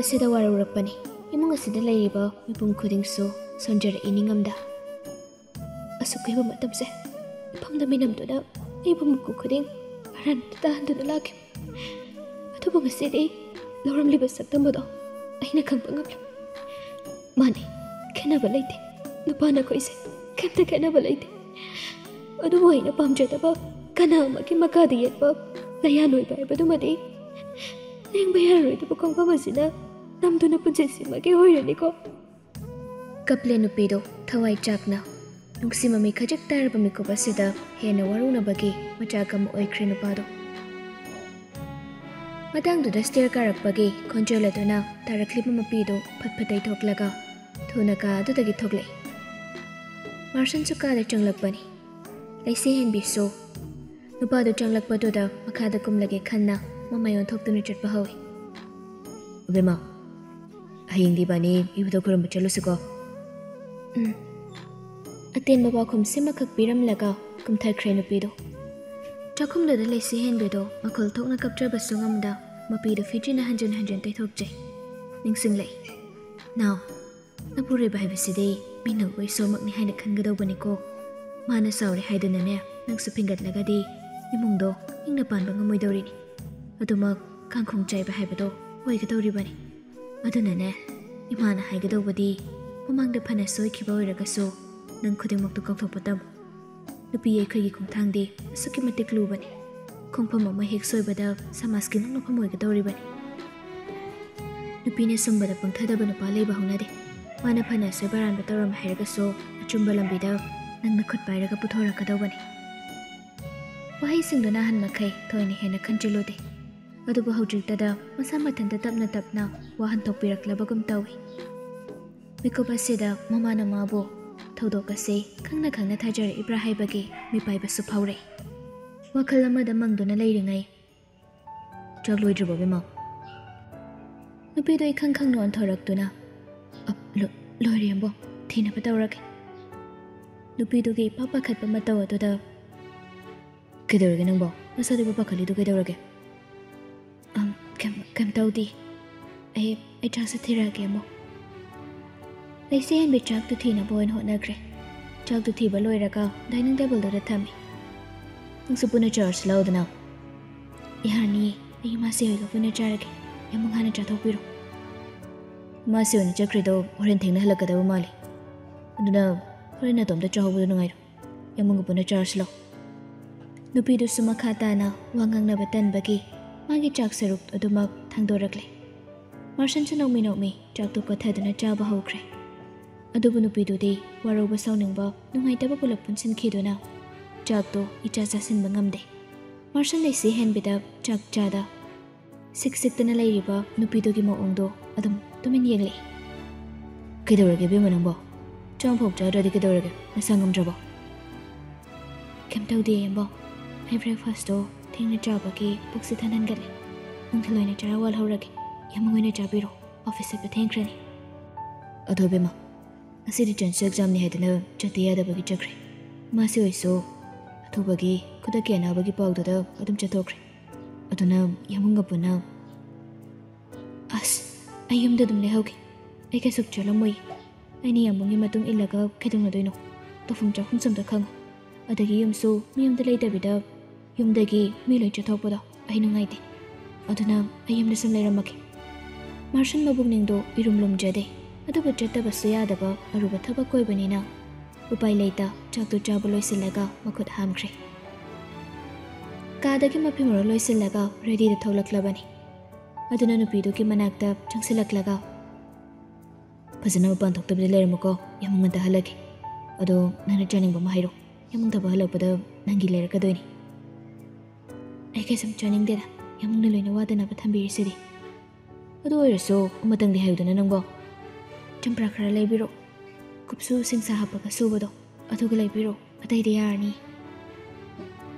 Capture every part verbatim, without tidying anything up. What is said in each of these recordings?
ꯑꯁꯤꯗ ꯋꯥꯔꯧꯔꯛꯄꯅꯤ꯫ ꯏꯃꯨꯡ ꯑꯁꯤꯗ ꯂꯩꯔꯤꯕ ꯃꯤꯄꯨꯝ ꯈꯨꯗꯤꯡꯁꯨ ꯁꯣꯟꯖꯔꯛꯏ ꯅꯤꯡꯉꯝꯗ꯫ ꯑꯁꯨꯛ ꯀꯨꯏꯕ ꯃꯇꯝꯁꯦ ꯏꯐꯝꯗ ꯃꯤꯅꯝꯗꯨꯅ ꯑꯩꯕꯨ ꯃꯀꯨ ꯈꯨꯗꯤꯡ ꯑꯔꯥꯟꯕꯗ ꯇꯥꯍꯟꯗꯨꯅ ꯂꯥꯛꯈꯤ꯫ ꯑꯗꯨꯕꯨ ꯉꯁꯤꯗꯤ ꯂꯧꯔꯝꯂꯤꯕ ꯁꯛꯇꯝ ꯑꯗꯣ ꯑꯩꯅ ꯈꯪꯕ ꯉꯝꯂꯦ꯫ ꯃꯥꯅꯤ, ꯈꯦꯠꯅꯕ ꯂꯩꯇꯦ꯫ ꯅꯨꯄꯥ ꯅꯈꯣꯏꯁꯦ ꯀꯩꯝꯇ ꯈꯦꯠꯅꯕ ꯂꯩꯇꯦ꯫ ꯑꯗꯨꯕꯨ ꯑꯩꯅ ꯄꯥꯝꯖꯗꯕ ꯀꯅꯥ ꯑꯃꯒꯤ ꯃꯈꯥꯗ ꯌꯦꯠꯄ ꯂꯌꯥꯟ ꯑꯣꯏꯕ ꯍꯥꯏꯕꯗꯨꯃꯗꯤ ꯂꯦꯡꯕ ꯌꯥꯔꯔꯣꯏꯗꯕ ꯈꯣꯡꯐꯝ ꯑꯁꯤꯅ ꯅꯝꯗꯨꯅ ꯄꯨꯟꯁꯤꯁꯤꯃꯒꯤ ꯑꯣꯏꯔꯅꯤꯀꯣ꯫ ꯀꯞꯂꯦ ꯅꯨꯄꯤꯗꯣ ꯊꯋꯥꯏ ꯆꯥꯛꯅ꯫ ꯅꯨꯡꯁꯤ ꯃꯃꯤ ꯈꯖꯤꯛ ꯇꯥꯔꯕ ꯃꯤꯀꯨꯞ ꯑꯁꯤꯗ ꯍꯦꯟꯅ ꯋꯥꯔꯧꯅꯕꯒꯤ ꯃꯆꯥꯛ ꯑꯃ ꯑꯣꯏꯈ꯭ꯔꯦ ꯅꯨꯄꯥꯗꯣ꯫ ꯃꯇꯥꯡꯗꯨꯗ ꯁ꯭ꯇꯦꯌꯔ ꯀꯥꯔꯛꯄꯒꯤ ꯈꯣꯟꯖꯦꯜ ꯑꯗꯨꯅ ꯇꯥꯔꯛꯂꯤꯕ ꯃꯄꯤꯗꯨ ꯐꯠ ꯐꯠ ꯇꯩꯊꯣꯛꯂꯒ ꯊꯨꯅ ꯀꯥ ꯑꯗꯨꯗꯒꯤ ꯊꯣꯛꯂꯛꯏ꯫ ꯃꯥꯔꯁꯟꯁꯨ ꯀꯥꯗ ꯆꯪꯂꯛꯄꯅꯤ꯫ ꯂꯩꯁꯤ ꯍꯦꯟꯕꯤꯁꯨ ꯅꯨꯄꯥꯗꯨ ꯆꯪꯂꯛꯄꯗꯨꯗ ꯃꯈꯥꯗ ꯀꯨꯝꯂꯒꯦ ꯈꯟꯅ ꯃꯃꯥꯏ ꯑꯣꯟꯊꯣꯛꯇꯨꯅ ꯆꯠꯄ ꯍꯧꯏ꯫ "ꯑꯕꯦꯝꯃ, ꯍꯌꯦꯡꯗꯤ ꯏꯕꯥꯅꯤ ꯏꯕꯨꯙꯧ ꯈꯨꯔꯨꯝꯕ ꯆꯠꯂꯨꯁꯤꯀꯣ?" ꯎꯝ꯫ ꯑꯇꯦꯟꯕ ꯄꯥꯎꯈꯨꯝ ꯁꯤꯃꯈꯛ ꯄꯤꯔꯝꯂꯒ ꯀꯨꯝꯊꯈ꯭ꯔꯦ ꯅꯨꯄꯤꯗꯨ꯫ ꯆꯥꯛꯈꯨꯝꯗꯨꯗ ꯂꯩꯁꯤ ꯍꯦꯟꯕꯤꯗꯨ ꯃꯈꯣꯜ ꯊꯣꯛꯅ ꯀꯞꯆꯕꯁꯨ ꯉꯝꯗ ꯃꯄꯤꯗꯨ ꯐꯤꯖꯤꯅ ꯍꯟꯖꯤꯟ ꯍꯟꯖꯤꯟ ꯇꯩꯊꯣꯛꯆꯩ꯫ ꯅꯤꯡꯁꯤꯡꯂꯛꯏ꯫ "ꯅꯥꯎ, ꯅꯄꯨꯔꯣꯏꯕ ꯍꯥꯏꯕꯁꯤꯗꯤ ꯃꯤꯅꯧ ꯏꯁꯣꯔꯃꯛꯅꯤ ꯍꯥꯏꯅ ꯈꯟꯒꯗꯧꯕꯅꯤꯀꯣ꯫ ꯃꯥꯅ ꯆꯥꯎꯔꯦ ꯍꯥꯏꯗꯨꯅꯅꯦ ꯅꯪꯁꯨ ꯐꯤꯡꯒꯠꯂꯒꯗꯤ ꯏꯃꯨꯡꯗꯣ ꯏꯪꯅ ꯄꯥꯟꯕ ꯉꯝꯃꯣꯏꯗꯧꯔꯤꯅꯤ꯫ ꯑꯗꯨꯃꯛ ꯀꯥꯡꯈꯣꯡ ꯆꯥꯏꯕ ꯍꯥꯏꯕꯗꯣ ꯑꯣꯏꯒꯗꯧꯔꯤꯕꯅꯤ꯫ ꯑꯗꯨꯅꯅꯦ ꯏꯃꯥꯅ ꯍꯥꯏꯒꯗꯧꯕꯗꯤ ꯃꯃꯥꯡꯗ ꯐꯅ ꯁꯣꯏꯈꯤꯕ ꯑꯣꯏꯔꯒꯁꯨ ꯅꯪ ꯈꯨꯗꯤꯡꯃꯛꯇꯨ ꯀꯥꯎꯊꯣꯛꯄ ꯇꯝꯃꯨ꯫ ꯅꯨꯄꯤ ꯑꯩꯈꯣꯏꯒꯤ ꯈꯣꯡꯊꯥꯡꯗꯤ ꯑꯁꯨꯛꯀꯤ ꯃꯇꯤꯛ ꯂꯨꯕꯅꯤ꯫ ꯈꯣꯡꯐꯝ ꯑꯃ ꯍꯦꯛ ꯁꯣꯏꯕꯗ ꯁꯃꯥꯖꯀꯤ ꯅꯣꯛꯅꯐꯝ ꯑꯣꯏꯒꯗꯧꯔꯤꯕꯅꯤ꯫ ꯅꯨꯄꯤꯅ ꯁꯨꯝꯕꯗ ꯄꯪꯊꯗꯕ ꯅꯨꯄꯥ ꯂꯩꯕ ꯍꯧꯅꯗꯦ꯫ ꯃꯥꯅ ꯐꯅ ꯑꯁꯣꯏꯕ ꯑꯔꯥꯟꯕ ꯇꯧꯔꯝꯃꯦ ꯍꯥꯏꯔꯒꯁꯨ ꯑꯆꯨꯝꯕ ꯂꯝꯕꯤꯗ ꯅꯪꯅ ꯈꯨꯠ ꯄꯥꯏꯔꯒ ꯄꯨꯊꯣꯔꯛꯀꯗꯧꯕꯅꯤ꯫" ꯋꯥꯍꯩꯁꯤꯡꯗꯨꯅ ꯑꯍꯟ ꯃꯈꯩ ꯊꯣꯏꯅ ꯍꯦꯟꯅ ꯈꯟꯖꯤꯜꯂꯨꯗꯦ꯫ ꯑꯗꯨꯕꯨ ꯍꯧꯖꯤꯛꯇꯗ ꯃꯁꯥ ꯃꯊꯟꯇ ꯇꯞꯅ ꯇꯞꯅ ꯋꯥ ꯍꯟꯗꯣꯛꯄꯤꯔꯛꯂꯕꯒꯨꯝ ꯇꯧꯏ꯫ ꯃꯤꯀꯨꯞ ꯑꯁꯤꯗ ꯃꯃꯥꯅ ꯃꯥꯕꯨ ꯊꯧꯗꯣꯛ ꯑꯁꯤ ꯈꯪꯅ ꯈꯪꯅ ꯊꯥꯖꯔꯛꯏꯕ꯭ꯔꯥ ꯍꯥꯏꯕꯒꯤ ꯃꯤꯄꯥꯏꯕꯁꯨ ꯐꯥꯎꯔꯛꯏ꯫ ꯋꯥꯈꯜ ꯑꯃꯗ ꯃꯪꯗꯨꯅ ꯂꯩꯔꯤꯉꯩ, "ꯆꯥꯛ ꯂꯣꯏꯗ꯭ꯔꯤꯕꯣ, ꯕꯦꯝꯃ?" ꯅꯨꯄꯤꯗꯣ ꯏꯈꯪ ꯈꯪꯅ ꯑꯣꯟꯊꯣꯔꯛꯇꯨꯅ, "ꯑ, ꯂꯣ-, ꯂꯣꯏꯔꯦ, ꯑꯕꯣꯛ, ꯊꯤꯅꯕ ꯇꯧꯔꯒꯦ꯫" ꯅꯨꯄꯤꯗꯨꯒꯤ ꯏꯄꯥ ꯄꯥꯈꯠꯄ ꯃꯇꯧ ꯑꯗꯨꯗ, "ꯀꯩꯗꯧꯔꯒꯦ ꯅꯪꯕꯣ? ꯅꯁꯥꯗꯨ ꯏꯄꯥ ꯄꯥꯈꯠꯂꯤꯗꯨ ꯀꯩꯗꯧꯔꯒꯦ?" "ꯑꯝ, ꯀꯩꯝ, ꯀꯩꯝ ꯇꯧꯗꯦ꯫ ꯑꯩ ꯑꯩ ꯆꯥꯛ ꯆꯥꯊꯤꯔꯛꯑꯒꯦ ꯑꯃꯨꯛ꯫ ꯂꯩꯁꯦ ꯍꯦꯟꯕꯤ ꯆꯥꯛꯇꯨ ꯊꯤꯅꯕ ꯑꯣꯏꯅ ꯍꯣꯠꯅꯈ꯭ꯔꯦ꯫ ꯆꯥꯛꯇꯨ ꯊꯤꯕ ꯂꯣꯏꯔꯒ dining tableꯗꯨꯗ ꯊꯝꯃꯤ꯫ "ꯅꯪꯁꯨ ꯄꯨꯟꯅ ꯆꯥꯔꯁꯤ ꯂꯥꯎꯗꯅ꯫" "ꯌꯥꯔꯅꯤꯌꯦ, ꯑꯩ ꯏꯃꯥꯁꯦ ꯍꯣꯏꯒ ꯄꯨꯟꯅ ꯆꯥꯔꯒꯦ꯫ ꯌꯥꯝꯕꯨꯡ ꯍꯥꯟꯅ ꯆꯥꯊꯣꯛꯄꯤꯔꯣ꯫" "ꯏꯃꯥꯁꯦ ꯍꯣꯏꯅ ꯆꯠꯈ꯭ꯔꯤꯗꯣ ꯍꯣꯔꯦꯟ ꯊꯦꯡꯅ ꯍꯜꯂꯛꯀꯗꯕ ꯃꯥꯜꯂꯤ꯫ ꯑꯗꯨꯅ ꯍꯣꯔꯦꯟ ꯅꯇꯣꯝꯇ ꯆꯥꯍꯧꯕꯗꯣ ꯅꯨꯡꯉꯥꯏꯔꯣꯏ꯫ ꯌꯥꯝꯕꯨꯡꯒ ꯄꯨꯟꯅ ꯆꯥꯔꯁꯤ ꯂꯥꯎ꯫" ꯅꯨꯄꯤꯗꯨꯁꯨ ꯃꯈꯥ ꯇꯥꯅ ꯋꯥ ꯉꯥꯡꯅꯕ ꯇꯟꯕꯒꯤ ꯃꯥꯒꯤ ꯆꯥꯛ ꯁꯔꯨꯛ ꯑꯗꯨꯃꯛ ꯊꯥꯡꯗꯣꯔꯛꯂꯦ꯫ ꯃꯥꯔꯁꯟꯁꯨ ꯅꯣꯛꯃꯤ ꯅꯣꯛꯃꯤ ꯆꯥꯛꯇꯨ ꯀꯣꯠꯊꯗꯨꯅ ꯆꯥꯕ ꯍꯧꯈ꯭ꯔꯦ꯫ ꯑꯗꯨꯕꯨ ꯅꯨꯄꯤꯗꯨꯗꯤ ꯋꯥꯔꯧꯕ ꯁꯥꯎꯅꯤꯡꯕ ꯅꯨꯡꯉꯥꯏꯇꯕ ꯄꯨꯂꯞ ꯄꯨꯟꯁꯤꯟꯈꯤꯗꯨꯅ ꯆꯥꯛꯇꯨ ꯏꯆꯥ ꯆꯥꯁꯤꯟꯕ ꯉꯝꯗꯦ꯫ ꯃꯥꯔꯁꯟ ꯂꯩꯁꯤ ꯍꯦꯟꯕꯤꯗ ꯆꯥꯛ ꯆꯥꯗ ꯁꯤꯛ ꯁꯤꯛꯇꯅ ꯂꯩꯔꯤꯕ ꯅꯨꯄꯤꯗꯨꯒꯤ ꯃꯑꯣꯡꯗꯣ ꯑꯗꯨꯝ ꯇꯨꯃꯤꯟ ꯌꯦꯡꯂꯛꯏ꯫ "ꯀꯩꯗꯧꯔꯒꯦ ꯏꯕꯦꯝꯃ ꯅꯪꯕꯣ? ꯆꯥꯛ ꯑꯃꯐꯥꯎ ꯆꯥꯗ꯭ꯔꯗꯤ ꯀꯩꯗꯧꯔꯒꯦ? ꯅꯁꯥ ꯉꯝꯗ꯭ꯔꯕꯣ?" "ꯀꯩꯝ ꯇꯧꯗꯦ ꯌꯥꯝꯕꯨꯡ꯫ ꯑꯩ breakfastꯇꯣ ꯊꯦꯡꯅ ꯆꯥꯕꯒꯤ ꯄꯨꯛꯁꯤ ꯊꯟꯍꯟꯒꯠꯂꯦ꯫ ꯅꯨꯡꯊꯤꯜ ꯑꯣꯏꯅ ꯆꯔꯥ ꯋꯥꯜꯍꯧꯔꯒꯦ꯫ ꯌꯥꯝꯕꯨꯡ ꯑꯣꯏꯅ ꯆꯥꯕꯤꯔꯣ꯫ Office ꯆꯠꯄ ꯊꯦꯡꯈ꯭ꯔꯅꯤ꯫" "ꯑꯗꯣ ꯏꯕꯦꯝꯃ, ꯉꯁꯤꯗꯤ ꯆꯟꯁꯨ examꯅꯤ ꯍꯥꯏꯗꯅ ꯆꯠꯇ ꯌꯥꯗꯕꯒꯤ ꯆꯠꯈ꯭ꯔꯦ꯫ ꯃꯥꯁꯤ ꯑꯣꯏꯁꯨ ꯑꯊꯨꯕꯒꯤ ꯈꯨꯗꯛꯀꯤ ꯑꯅꯥꯕꯒꯤ ꯄꯥꯎꯗꯨꯗ ꯑꯗꯨꯝ ꯆꯠꯊꯣꯛꯈ꯭ꯔꯦ꯫ ꯑꯗꯨꯅ ꯌꯥꯝꯕꯨꯡꯒ ꯄꯨꯟꯅ..." "ꯑꯁ, ꯑꯩ ꯌꯨꯝꯗ ꯑꯗꯨꯝ ꯂꯩꯍꯧꯒꯦ꯫ ꯑꯩ ꯀꯩꯁꯨ ꯆꯠꯂꯝꯃꯣꯏ꯫ ꯑꯩꯅ ꯌꯥꯝꯕꯨꯡꯒꯤ ꯃꯇꯨꯡ ꯏꯜꯂꯒ ꯀꯩꯗꯧꯅꯗꯣꯏꯅꯣ? ꯇꯧꯐꯝ ꯆꯥꯐꯝꯁꯨ ꯑꯝꯇ ꯈꯪꯉꯣꯏ꯫ ꯑꯗꯒꯤ ꯌꯨꯝꯁꯨ ꯃꯤ ꯑꯝꯇ ꯂꯩꯇꯕꯤꯗ ꯌꯨꯝꯗꯒꯤ ꯃꯤ ꯂꯣꯏ ꯆꯠꯊꯣꯛꯄꯗꯣ ꯑꯩ ꯅꯨꯡꯉꯥꯏꯇꯦ꯫ ꯑꯗꯨꯅ ꯑꯩ ꯌꯨꯝꯗ ꯁꯨꯝ ꯂꯩꯔꯝꯃꯒꯦ꯫" ꯃꯥꯔꯁꯟ ꯃꯕꯨꯛꯅꯤꯡꯗꯣ ꯏꯔꯨꯝ ꯂꯨꯝꯖꯗꯦ, ꯑꯗꯨꯕꯨ ꯆꯠꯇꯕꯁꯨ ꯌꯥꯗꯕ ꯑꯔꯨꯕ ꯊꯕꯛ ꯑꯣꯏꯕꯅꯤꯅ ꯎꯄꯥꯏ ꯂꯩꯇ ꯆꯥꯛꯇꯨ ꯆꯥꯕ ꯂꯣꯏꯁꯤꯜꯂꯒ ꯃꯈꯨꯠ ꯍꯥꯝꯈ꯭ꯔꯦ꯫ ꯀꯥꯗꯒꯤ ꯃꯐꯤ ꯃꯔꯣꯜ ꯂꯣꯏꯁꯤꯜꯂꯒ readyꯗ ꯊꯣꯛꯂꯛꯂꯕꯅꯤ꯫ ꯑꯗꯨꯅ ꯅꯨꯄꯤꯗꯨꯒꯤ ꯃꯅꯥꯛꯇ ꯆꯪꯁꯤꯜꯂꯛꯂꯒ, "ꯐꯖꯅ ꯃꯄꯥꯟ ꯊꯣꯛꯇꯕꯤꯗ ꯂꯩꯔꯝꯃꯨꯀꯣ, ꯌꯥꯝ ꯉꯟꯇ ꯍꯜꯂꯛꯀꯦ꯫ ꯑꯗꯣ ꯅꯪꯅ ꯆꯥꯅꯤꯡꯕ ꯑꯃ ꯍꯥꯏꯔꯣ, ꯌꯥꯝ ꯉꯟꯇꯕ ꯍꯜꯂꯛꯄꯗ ꯅꯪꯒꯤ ꯂꯩꯔꯛꯀꯗꯣꯏꯅꯤ꯫" "ꯑꯩ ꯀꯩꯁꯨꯝ ꯆꯥꯅꯤꯡꯗꯦꯗ, ꯌꯥꯝꯕꯨꯡꯅ ꯂꯣꯏꯅ ꯋꯥꯗꯅꯕ ꯊꯝꯕꯤꯔꯤꯁꯤꯗꯤ꯫ ꯑꯗꯨ ꯑꯣꯏꯔꯁꯨ ꯑꯃꯇꯪꯗꯤ ꯍꯥꯏꯌꯨꯗꯅ ꯅꯪꯕꯣ꯫ ꯆꯝꯄ꯭ꯔꯥ ꯈꯔ ꯂꯩꯕꯤꯔꯣ, ꯀꯨꯞꯁꯨ ꯁꯤꯡꯁꯥ ꯍꯥꯞꯄꯒ ꯁꯨꯕꯗꯣ, ꯑꯗꯨꯒ ꯂꯩꯕꯤꯔꯣ, ꯑꯇꯩꯗꯤ ꯌꯥꯔꯅꯤ꯫"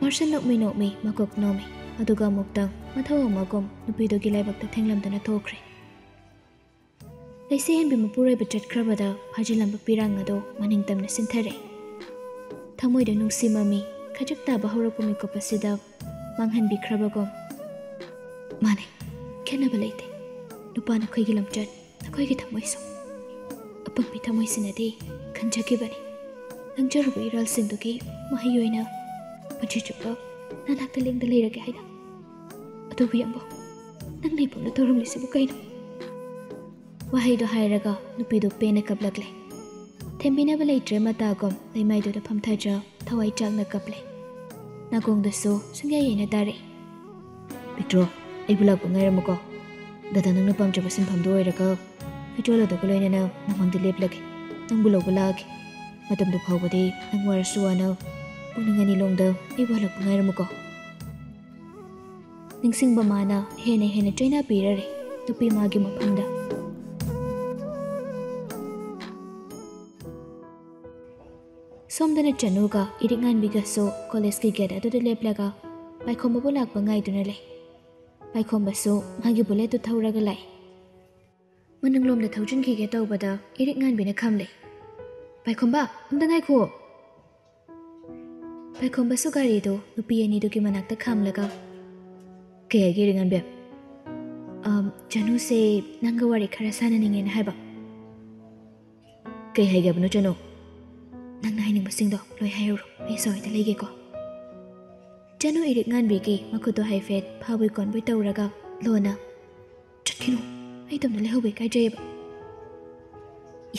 ꯃꯥꯔꯁꯟ ꯅꯣꯛꯃꯤ ꯅꯣꯛꯃꯤ ꯃꯀꯣꯛ ꯅꯣꯝꯃꯤ, ꯑꯗꯨꯒ ꯑꯃꯨꯛꯇꯪ ꯃꯊꯧ ꯑꯃꯒꯨꯝ ꯅꯨꯄꯤꯗꯨꯒꯤ ꯂꯥꯏꯕꯛꯇ ꯊꯦꯡꯂꯝꯗꯅ ꯊꯣꯛꯈ꯭ꯔꯦ꯫ ꯂꯩꯁꯤ ꯍꯦꯟꯕꯤ ꯃꯄꯨꯔꯣꯏꯕ ꯆꯠꯈ꯭ꯔꯕꯗ ꯐꯥꯖꯤꯜꯂꯝꯕ ꯄꯤꯔꯥꯡ ꯑꯗꯨ ꯃꯅꯤꯡ ꯇꯝꯅ ꯁꯤꯟꯊꯔꯦ꯫ ꯊꯃꯣꯏꯗ ꯅꯨꯡꯁꯤ ꯃꯃꯤ ꯈꯖꯤꯛ ꯇꯥꯕ ꯍꯧꯔꯛꯄ ꯃꯤꯀꯨꯞ ꯑꯁꯤꯗ ꯃꯥꯡꯍꯟꯕꯤꯈ꯭ꯔꯕꯒꯨꯝ꯫ ꯃꯥꯅꯦ, ꯈꯦꯠꯅꯕ ꯂꯩꯇꯦ꯫ ꯅꯨꯄꯥ ꯅꯈꯣꯏꯒꯤ ꯂꯝꯆꯠ, ꯅꯈꯣꯏꯒꯤ ꯊꯃꯣꯏꯁꯨ꯫ ꯑꯄꯪꯕꯤ ꯊꯃꯣꯏꯁꯤꯅꯗꯤ ꯈꯟꯖꯈꯤꯕꯅꯤ, ꯂꯪꯖꯔꯨꯕ ꯏꯔꯥꯜꯁꯤꯡꯗꯨꯒꯤ ꯃꯍꯩ ꯑꯣꯏꯅ ꯄꯨꯟꯁꯤ ꯆꯨꯞꯄ ꯅꯅꯥꯛꯇ ꯂꯦꯡꯗ ꯂꯩꯔꯒꯦ ꯍꯥꯏꯅ꯫ ꯑꯗꯨꯕꯨ ꯌꯦꯡꯕ, ꯅꯪ ꯂꯩꯐꯝꯗ ꯇꯧꯔꯝꯂꯤꯁꯤꯕꯨ ꯀꯩꯅꯣ? ꯋꯥꯍꯩꯗꯣ ꯍꯥꯏꯔꯒ ꯅꯨꯄꯤꯗꯨ ꯄꯦꯟꯅ ꯀꯞꯂꯛꯂꯦ꯫ ꯊꯦꯝꯕꯤꯅꯕ ꯂꯩꯇ꯭ꯔꯦ ꯃꯇꯥꯒꯨꯝ ꯂꯩꯃꯥꯏꯗꯨꯗ ꯐꯝꯊꯗ꯭ꯔ ꯊꯋꯥꯏ ꯆꯥꯛꯅ ꯀꯞꯂꯦ꯫ ꯅꯥꯀꯣꯡꯗꯁꯨ ꯁꯨꯡꯌꯥ ꯌꯩꯅ ꯇꯥꯔꯦ꯫ "ꯄꯤꯇ꯭ꯔꯣ, ꯑꯩꯕꯨ ꯂꯥꯛꯄ ꯉꯥꯏꯔꯝꯃꯨꯀꯣ꯫ ꯗꯥꯗꯥ ꯅꯪꯅ ꯄꯥꯝꯖꯕ ꯁꯤꯟꯐꯝꯗꯨ ꯑꯣꯏꯔꯒ ꯄꯤꯇ꯭ꯔꯣ ꯑꯗꯨꯒ ꯂꯣꯏꯅꯅ ꯅꯪꯉꯣꯟꯗ ꯂꯦꯞꯂꯒꯦ꯫ ꯅꯪꯕꯨ ꯂꯧꯕ ꯂꯥꯛꯑꯒꯦ꯫ ꯃꯇꯝꯗꯨ ꯐꯥꯎꯕꯗꯤ ꯅꯪ ꯋꯥꯔꯁꯨ ꯋꯥꯅ ꯄꯨꯡ ꯅꯤꯡ ꯑꯅꯤ ꯂꯣꯡꯗ ꯑꯩꯕꯨ ꯍꯜꯂꯛꯄ ꯉꯥꯏꯔꯝꯃꯨꯀꯣ"꯫ ꯅꯤꯡꯁꯤꯡꯕ ꯃꯥꯅ ꯍꯦꯟꯅ ꯍꯦꯟꯅ ꯆꯩꯅꯥ ꯄꯤꯔꯔꯦ ꯅꯨꯄꯤ ꯃꯥꯒꯤ ꯃꯐꯝꯗ꯫ ꯁꯣꯝꯗꯅ ꯆꯅꯨꯒ ꯏꯔꯤꯛ ꯉꯥꯟꯕꯤꯒꯁꯨ ꯀꯣꯂꯦꯖꯀꯤ ꯒꯦꯠ ꯑꯗꯨꯗ ꯂꯦꯞꯂꯒ ꯄꯥꯏꯈꯣꯝꯕꯕꯨ ꯂꯥꯛꯄ ꯉꯥꯏꯗꯨꯅ ꯂꯩ꯫ ꯄꯥꯏꯈꯣꯝꯕꯁꯨ ꯃꯥꯒꯤ ꯕꯨꯂꯦꯠꯇꯨ ꯊꯧꯔꯒ ꯂꯥꯛꯏ꯫ ꯃꯅꯨꯡꯂꯣꯝꯗ ꯊꯧꯖꯤꯟꯈꯤꯒꯦ ꯇꯧꯕꯗ ꯏꯔꯤꯛ ꯉꯥꯟꯕꯤꯅ ꯈꯝꯂꯦ꯫ "ꯄꯥꯏꯈꯣꯝꯕ, ꯑꯝꯇ ꯉꯥꯏꯈꯣ!" ꯄꯥꯏꯈꯣꯝꯕꯁꯨ ꯒꯥꯔꯤꯗꯨ ꯅꯨꯄꯤ ꯑꯅꯤꯗꯨꯒꯤ ꯃꯅꯥꯛꯇ ꯈꯥꯝꯂꯒ, "ꯀꯩ ꯍꯥꯏꯒꯦ ꯏꯔꯤꯛ ꯉꯥꯟꯕꯤ?" "ꯑꯝ, ꯆꯅꯨꯁꯦ ꯅꯪꯒ ꯋꯥꯔꯤ ꯈꯔ ꯁꯥꯟꯅꯅꯤꯡꯉꯦꯅ ꯍꯥꯏꯕ"꯫ "ꯀꯩ ꯍꯥꯏꯒꯦ ꯍꯥꯏꯕꯅꯣ ꯆꯅꯨ?" "ꯅꯪꯅ ꯍꯥꯏꯅꯤꯡꯕꯁꯤꯡꯗꯣ ꯂꯣꯏ ꯍꯥꯏꯔꯨꯔꯣ, ꯑꯩ ꯁ꯭ꯋꯥꯏꯗ ꯂꯩꯒꯦꯀꯣ"꯫ ꯆꯅꯨ ꯏꯔꯤꯛ ꯉꯥꯟꯕꯤꯒꯤ ꯃꯈꯨꯠꯇꯣ ꯍꯥꯏꯐꯦꯠ ꯐꯥꯕꯣꯏ ꯀꯣꯟꯕꯣꯏ ꯇꯧꯔꯒ ꯂꯣꯟꯅ, "ꯆꯠꯈꯤꯅꯨ, ꯑꯩ ꯇꯝꯅ ꯂꯩꯍꯧꯕ ꯏꯀꯥꯏꯖꯩꯌꯦꯕ"꯫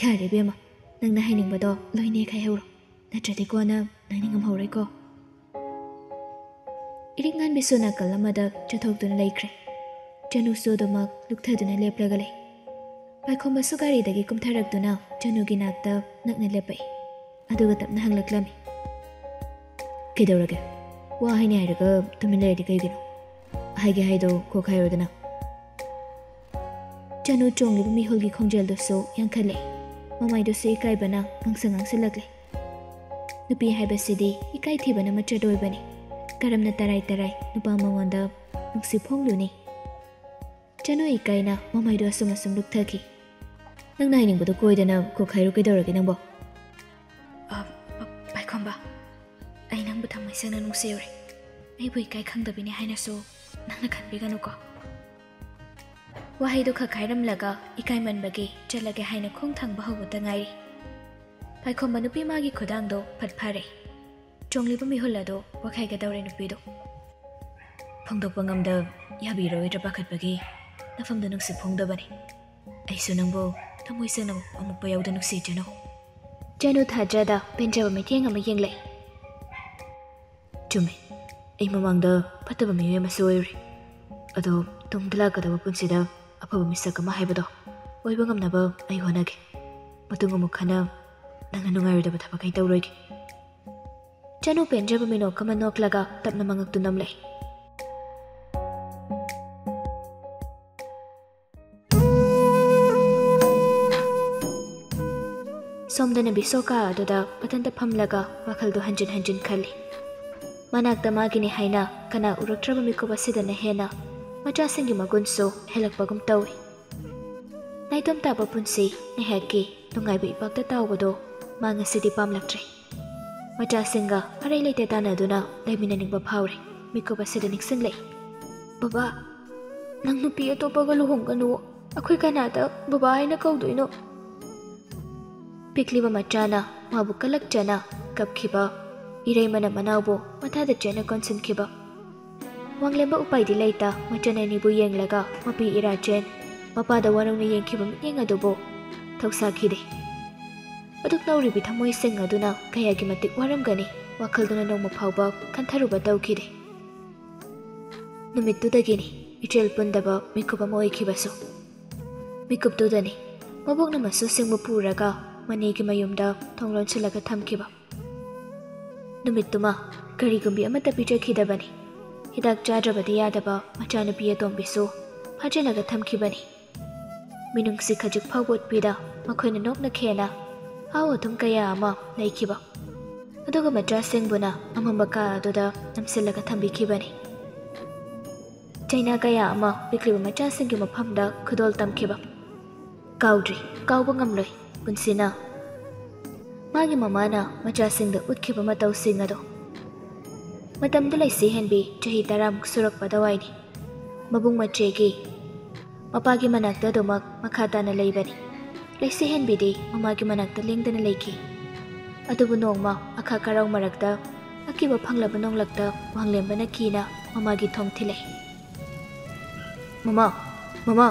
"ꯌꯥꯔꯦ ꯏꯕꯦꯝꯃ, ꯅꯪꯅ ꯍꯥꯏꯅꯤꯡꯕꯗꯣ ꯂꯣꯏ ꯅꯦꯛ ꯍꯥꯏꯍꯧꯔꯣ, ꯅꯠꯇ꯭ꯔꯗꯤ ꯀꯣꯟꯅ ꯅꯪ ꯅꯤꯡꯉꯝꯍꯧꯔꯣꯏꯀꯣ"꯫ ꯏꯔꯤꯛ ꯉꯥꯟꯕꯤꯁꯨ ꯅꯥꯀꯜ ꯑꯃꯗ ꯆꯠꯊꯣꯛꯇꯨꯅ ꯂꯩꯈ꯭ꯔꯦ꯫ ꯆꯅꯨꯁꯨ ꯑꯗꯨꯃꯛ ꯂꯨꯞꯊꯗꯨꯅ ꯂꯦꯞꯂꯒ ꯂꯩ꯫ ꯄꯥꯏꯈꯣꯝꯕꯁꯨ ꯒꯥꯔꯤꯗꯒꯤ ꯀꯨꯝꯊꯔꯛꯇꯨꯅ ꯆꯅꯨꯒꯤ ꯅꯥꯛꯇ ꯅꯛꯅ ꯂꯦꯞꯄꯛꯏ꯫ ꯑꯗꯨꯒ ꯇꯞꯅ ꯍꯪꯂꯛꯂꯝꯃꯤ, "ꯀꯩꯗꯧꯔꯒꯦ? ꯋꯥ ꯍꯥꯏꯅꯤ ꯍꯥꯏꯔꯒ ꯇꯨꯃꯤꯟ ꯂꯩꯔꯗꯤ ꯀꯩꯒꯤꯅꯣ? ꯍꯥꯏꯒꯦ ꯍꯥꯏꯗꯣ ꯀꯣꯛ ꯍꯥꯏꯔꯣꯗꯅ"꯫ ꯆꯅꯨ ꯆꯣꯡꯂꯤꯕ ꯃꯤꯍꯨꯜꯒꯤ ꯈꯣꯡꯖꯦꯜꯗꯨꯁꯨ ꯌꯥꯡꯈꯠꯂꯛꯏ꯫ ꯃꯃꯥꯏꯗꯨꯁꯨ ꯏꯀꯥꯏꯕꯅ ꯉꯥꯡꯁꯪ ꯉꯥꯡꯁꯤꯜꯂꯛꯂꯤ꯫ ꯅꯨꯄꯤ ꯍꯥꯏꯕꯁꯤꯗꯤ ꯏꯀꯥꯏ ꯊꯤꯕꯅ ꯃꯆꯠ ꯑꯣꯏꯕꯅꯤ꯫ ꯀꯔꯝꯅ ꯇꯔꯥꯏ ꯇꯔꯥꯏ ꯅꯨꯄꯥ ꯃꯉꯣꯟꯗ ꯅꯨꯡꯁꯤ ꯐꯣꯡꯂꯨꯅꯤ? ꯆꯅꯨ ꯏꯀꯥꯏꯅ ꯃꯃꯥꯏꯗꯨ ꯑꯁꯨꯝ ꯑꯁꯨꯝ ꯂꯨꯞꯊꯈꯤ꯫ "ꯅꯪꯅ ꯍꯥꯏꯅꯤꯡꯕꯗꯣ ꯀꯣꯏꯗꯅ ꯀꯣꯛ ꯍꯥꯏꯔꯨ ꯀꯩꯗꯧꯔꯒꯦ ꯅꯪꯕꯣ?" "ꯑ, ꯄ-, ꯄꯥꯏꯈꯣꯝꯕ, ꯑꯩ ꯅꯪꯕꯨ ꯊꯃꯣꯏ ꯁꯦꯡꯅ ꯅꯨꯡꯁꯤꯔꯨꯔꯦ꯫ ꯑꯩꯕꯨ ꯏꯀꯥꯏ ꯈꯪꯗꯕꯤꯅꯤ ꯍꯥꯏꯅꯁꯨ ꯅꯪꯅ ꯈꯟꯕꯤꯒꯅꯨꯀꯣ"꯫ ꯋꯥꯍꯩꯗꯨ ꯈꯛ ꯍꯥꯏꯔꯝꯂꯒ ꯏꯀꯥꯏꯃꯟꯕꯒꯤ ꯆꯠꯂꯒꯦ ꯍꯥꯏꯅ ꯈꯣꯡ ꯊꯥꯡꯕ ꯍꯧꯕꯇ ꯉꯥꯏꯔꯤ꯫ ꯄꯥꯏꯈꯣꯝꯕ ꯅꯨꯄꯤ ꯃꯥꯒꯤ ꯈꯨꯗꯥꯡꯗꯣ ꯐꯠ ꯐꯥꯔꯦ꯫ ꯆꯣꯡꯂꯤꯕ ꯃꯤꯍꯨꯜ ꯑꯗꯨ ꯋꯥꯈꯩꯒꯗꯧꯔꯦ ꯅꯨꯄꯤꯗꯣ꯫ ꯐꯣꯡꯗꯣꯛꯄ ꯉꯝꯗ ꯌꯥꯕꯤꯔꯣꯏꯗ꯭ꯔꯥ ꯄꯥꯈꯠꯄꯒꯤ ꯅꯐꯝꯗ ꯅꯨꯡꯁꯤ ꯐꯣꯡꯗꯕꯅꯤ꯫ ꯑꯩꯁꯨ ꯅꯪꯕꯨ ꯊꯃꯣꯏ ꯁꯦꯡꯅ ꯑꯃꯨꯛꯄ ꯌꯥꯎꯗ ꯅꯨꯡꯁꯤꯗ꯭ꯔꯤꯅꯣ꯫ ꯆꯅꯨ ꯊꯥꯖꯗ ꯄꯦꯟꯖꯕ ꯃꯤꯠꯌꯦꯡ ꯑꯃ ꯌꯦꯡꯂꯛꯏ꯫ ꯆꯨꯝꯃꯦ, ꯑꯩ ꯃꯃꯥꯡꯗ ꯐꯠꯇꯕ ꯃꯤꯑꯣꯏ ꯑꯃꯁꯨ ꯑꯣꯏꯔꯨꯔꯦ꯫ ꯑꯗꯣ ꯇꯨꯡꯗ ꯂꯥꯛꯀꯗꯕ ꯄꯨꯟꯁꯤꯗ ꯑꯐꯕ ꯃꯤꯁꯛ ꯑꯃ ꯍꯥꯏꯕꯗꯣ ꯑꯣꯏꯕ ꯉꯝꯅꯕ ꯑꯩ ꯍꯣꯠꯅꯒꯦ꯫ ꯃꯇꯨꯡ ꯑꯃꯨꯛ ꯍꯟꯅ ꯅꯪꯅ ꯅꯨꯡꯉꯥꯏꯔꯣꯏꯗꯕ ꯊꯕꯛ ꯑꯩ ꯇꯧꯔꯣꯏꯒꯦ꯫ ꯆꯅꯨ ꯄꯦꯟꯖꯕ ꯃꯤꯅꯣꯛ ꯑꯃ ꯅꯣꯛꯂꯒ ꯇꯞꯅ ꯃꯉꯛꯇꯨ ꯅꯝꯂꯛꯏ꯫ ꯁꯣꯝꯗꯅ ꯕꯤꯁꯣꯀꯥ ꯑꯗꯨꯗ ꯃꯊꯟꯇ ꯐꯝꯂꯒ ꯋꯥꯈꯜꯗꯨ ꯍꯟꯖꯤꯟ ꯍꯟꯖꯤꯟ ꯈꯜꯂꯤ꯫ ꯃꯅꯥꯛꯇ ꯃꯥꯒꯤꯅꯤ ꯍꯥꯏꯅ ꯀꯅꯥ ꯎꯔꯛꯇ꯭ꯔꯕ ꯃꯤꯀꯨꯞ ꯑꯁꯤꯗꯅ ꯍꯦꯟꯅ ꯃꯆꯥꯁꯤꯡꯒꯤ ꯃꯒꯨꯟꯁꯨ ꯍꯦꯜꯂꯛꯄꯒꯨꯝ ꯇꯧꯏ꯫ ꯅꯥꯏꯇꯣꯝ ꯇꯥꯕ ꯄꯨꯟꯁꯤ ꯉꯥꯏꯍꯥꯛꯀꯤ ꯅꯨꯡꯉꯥꯏꯕ ꯏꯄꯥꯛꯇ ꯇꯥꯎꯕꯗꯣ ꯃꯥ ꯉꯁꯤꯗꯤ ꯄꯥꯝꯂꯛꯇ꯭ꯔꯦ꯫ ꯃꯆꯥꯁꯤꯡꯒ ꯑꯔꯩ ꯂꯩꯇ ꯇꯥꯟꯅꯗꯨꯅ ꯂꯩꯃꯤꯟꯅꯅꯤꯡꯕ ꯐꯥꯎꯔꯦ꯫ ꯃꯤꯀꯨꯞ ꯑꯁꯤꯗ ꯅꯤꯡꯁꯤꯡꯂꯛꯏ꯫ "ꯕꯕꯥ, ꯅꯪ ꯅꯨꯄꯤ ꯑꯇꯣꯞꯄꯒ ꯂꯨꯍꯣꯡꯒꯅꯨ꯫ ꯑꯩꯈꯣꯏ ꯀꯅꯥꯗ ꯕꯕꯥ ꯍꯥꯏꯅ ꯀꯧꯗꯣꯏꯅꯣ?" ꯄꯤꯛꯂꯤꯕ ꯃꯆꯥꯅ ꯃꯥꯕꯨ ꯀꯂꯛꯆꯅ ꯀꯞꯈꯤꯕ, ꯏꯔꯩꯃꯅ ꯃꯅꯥꯎꯕꯨ ꯃꯊꯥꯗ ꯆꯦꯠꯅ ꯀꯣꯟꯁꯤꯟꯈꯤꯕ꯫ ꯋꯥꯡꯂꯦꯝꯕ ꯎꯄꯥꯏꯗꯤ ꯂꯩꯇ ꯃꯆꯟ ꯑꯅꯤꯕꯨ ꯌꯦꯡꯂꯒ ꯃꯄꯤ ꯏꯔꯥꯆꯦꯟ ꯃꯄꯥꯗ ꯋꯥꯔꯧꯅ ꯌꯦꯡꯈꯤꯕ ꯃꯤꯠꯌꯦꯡ ꯑꯗꯨꯕꯨ ꯊꯧꯁꯥꯈꯤꯗꯦ꯫ ꯑꯗꯨꯛ ꯅꯧꯔꯤꯕꯤ ꯊꯃꯣꯏꯁꯤꯡ ꯑꯗꯨꯅ ꯀꯌꯥꯒꯤ ꯃꯇꯤꯛ ꯋꯥꯔꯝꯒꯅꯤ ꯋꯥꯈꯜꯗꯨꯅ ꯅꯣꯡꯃ ꯐꯥꯎꯕ ꯈꯟꯊꯔꯨꯕ ꯇꯧꯈꯤꯗꯦ꯫ ꯅꯨꯃꯤꯠꯇꯨꯗꯒꯤꯅꯤ ꯏꯆꯦꯜ ꯄꯨꯟꯗꯕ ꯃꯤꯀꯨꯞ ꯑꯃ ꯑꯣꯏꯈꯤꯕꯁꯨ꯫ ꯃꯤꯀꯨꯞꯇꯨꯗꯅꯤ ꯃꯕꯣꯛꯅ ꯃꯁꯨꯁꯤꯡꯕꯨ ꯄꯨꯔꯒ ꯃꯅꯦꯒꯤ ꯃꯌꯨꯝꯗ ꯊꯣꯡ ꯂꯣꯟꯁꯤꯜꯂꯒ ꯊꯝꯈꯤꯕ꯫ ꯅꯨꯃꯤꯠꯇꯨꯃ ꯀꯔꯤꯒꯨꯝꯕꯤ ꯑꯃꯠꯇ ꯄꯤꯖꯈꯤꯗꯕꯅꯤ꯫ ꯍꯤꯗꯥꯛ ꯆꯥꯗ꯭ꯔꯕꯗꯤ ꯌꯥꯗꯕ ꯃꯆꯥꯅꯨꯄꯤ ꯑꯇꯣꯝꯕꯤꯁꯨ ꯐꯥꯖꯤꯜꯂꯒ ꯊꯝꯈꯤꯕꯅꯤ꯫ ꯃꯤꯅꯨꯡꯁꯤ ꯈꯖꯤꯛ ꯐꯥꯎꯕ ꯎꯠꯄꯤꯗ ꯃꯈꯣꯏꯅ ꯅꯣꯛꯅ ꯈꯦꯅ ꯑꯍꯥꯎ ꯑꯊꯨꯝ ꯀꯌꯥ ꯑꯃ ꯂꯩꯈꯤꯕ꯫ ꯑꯗꯨꯒ ꯃꯆꯥꯁꯤꯡꯕꯨꯅ ꯑꯃꯝꯕ ꯀꯥ ꯑꯗꯨꯗ ꯅꯝꯁꯤꯜꯂꯒ ꯊꯝꯕꯤꯈꯤꯕꯅꯤ꯫ ꯆꯩꯅꯥ ꯀꯌꯥ ꯑꯃ ꯄꯤꯛꯂꯤꯕ ꯃꯆꯥꯁꯤꯡꯒꯤ ꯃꯐꯝꯗ ꯈꯨꯗꯣꯜ ꯇꯝꯈꯤꯕ꯫ ꯀꯥꯎꯗ꯭ꯔꯤ, ꯀꯥꯎꯕ ꯉꯝꯂꯣꯏ ꯄꯨꯟꯁꯤꯅ ꯃꯥꯒꯤ ꯃꯃꯥꯅ ꯃꯆꯥꯁꯤꯡꯗ ꯎꯠꯈꯤꯕ ꯃꯇꯧꯁꯤꯡ ꯑꯗꯣ꯫ ꯃꯇꯝꯗꯨ ꯂꯩꯁꯤ ꯍꯦꯟꯕꯤ ꯆꯍꯤ ꯇꯔꯥꯃꯨꯛ ꯁꯨꯔꯛꯄ ꯑꯗꯨꯋꯥꯏꯅꯤ꯫ ꯃꯕꯨꯡ ꯃꯆꯦꯒꯤ ꯃꯄꯥꯒꯤ ꯃꯅꯥꯛꯇ ꯑꯗꯨꯃꯛ ꯃꯈꯥ ꯇꯥꯅ ꯂꯩꯕꯅꯤ꯫ ꯂꯩꯁꯤ ꯍꯦꯟꯕꯤꯗꯤ ꯃꯃꯥꯒꯤ ꯃꯅꯥꯛꯇ ꯂꯦꯡꯗꯅ ꯂꯩꯈꯤ꯫ ꯑꯗꯨꯕꯨ ꯅꯣꯡꯃ ꯑꯈꯥ ꯀꯔꯧ ꯃꯔꯛꯇ ꯑꯀꯤꯕ ꯐꯪꯂꯕ ꯅꯣꯡꯂꯛꯇ ꯋꯥꯡꯂꯦꯝꯕꯅ ꯀꯤꯅ ꯃꯃꯥꯒꯤ ꯊꯣꯡ ꯊꯤꯜꯂꯛꯏ꯫ "ꯃꯃꯥ, ꯃꯃꯥ,